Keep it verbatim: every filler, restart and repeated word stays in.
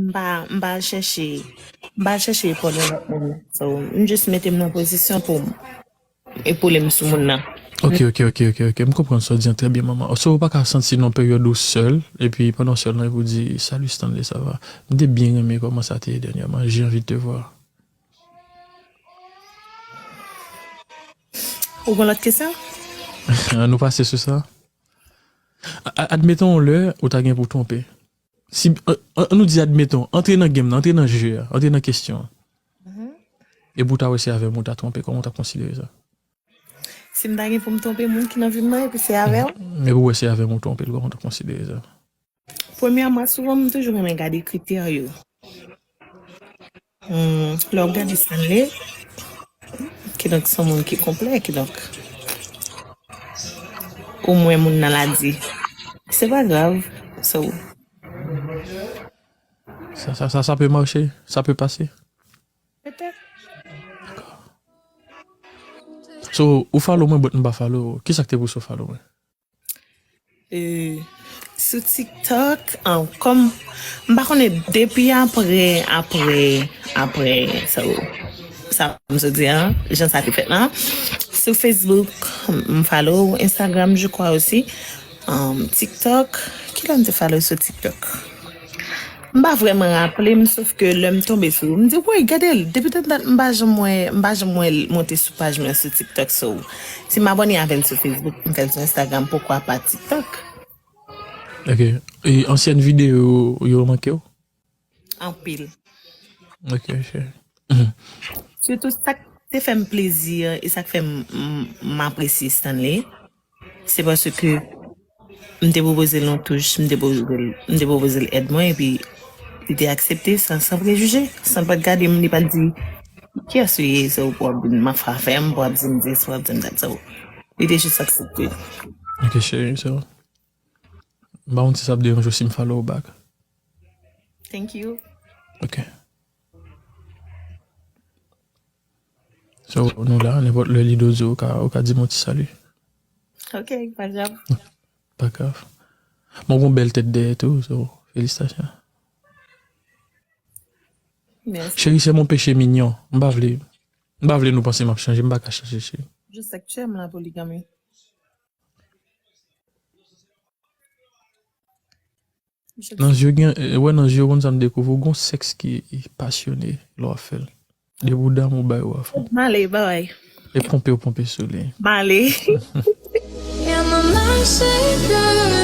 M pa, m pa al chèche, m pa al chèche epole yon lòt moun. So, m jis mete m nan pozisyon pou m epole m sou moun nan. Ok, ok, ok, ok, ok. M konprann sa w di an trè byen, manman. So, ou pa ka santi nan peryòd ou sèl, epi pandan w sèl nan, epi w di, Salut Stanley, ça va? M te byen renmen kòman sa te ye dènyèman. J'ai envie de te voir. Ou gen lòt kesyon? Ann nou pase sou sa. A- a- Admeton yon lè, ou ta gen pou twonpe. Si, an, an- nou di, admeton, antre nan game nan, antre nan je a, antre nan kesyon an. Epi ou ta wè se avè m ou ta twonpe, kòman ou t ap konsidere sa? Si m ta gen pou m twonpe moun ki nan vi m nan, epi se avè w? Epi ou wè se avè m ou twonpe l, kòman ou t ap konsidere sa? Premyèman, souvan m toujou renmen gade kritè yo. Hmm, lè w ap gade Stanley, kidonk se yon moun ki konplè, kidonk ou mwen moun nan la di, se pa grav, so. Sa, sa, sa, sa pe mache? Sa pe pase? Petèt. So, ou follow mwen, but m pa follow ou. Kisa k te pouse w follow mwen? Euh, sou TikTok, an, kòm, m pa konnen depi apre, apre, apre, so, sa m sot di an, jan sa te fèt lan. Sou Facebook, m follow, Instagram, je crois aussi. Um, TikTok, kilè m te follow sou TikTok? M pa vrèman raple m, sof ke lè m tonbe sou, m di, woy, gade l, depi tann dat m pa janm wè, m pa janm wè l monte sou paj mwen sou TikTok, so, si m abòne avè l sou Facebook, m fè l sou Instagram, poukwa pa TikTok? Ok. E ansyèn videyo yo manke w? Anpil. Ok, ok. Sitou sa k te fè m plezi e sa k fè m, m, m apresye Stanley, se paske m te pwopoze l yon touch, m te pwopoze l, m te pwopoze l èd mwen, epi li te aksepte san, san prejije, san pa t gade m, li pa t di, kiyès ou ye, se ou pou w ap vin m ap fè afè m, pou w ap di m dis, pou w ap di m dat, so, li te jis aksepte. Ok, cheri, so, m pa konn si sa ap deranje w si m follow w back. Thank you. Ok. So, nou la, nenpòt lè Lido di w, ou ka, ou ka di m yon ti salut. Ok, pa grav. Pa grav. Mwen gon bèl tèt dèyè tou, so, felisitasyon. Mèsi. Chérie, c'est mon péché mignon. M pa vle, m pa vle nou panse m ap chanje, m pa ka chanje, cheri. Jis aktyèlman la poligami. Nan zye gen, eh, wè nan zye w konn sa m dekouvri, w gon sèks ki pasyone lè w ap fè l. Depi w damou bay ou a fon. M ale, bye. E ponpe w ponpe sou li. M ale. Y'a mama shake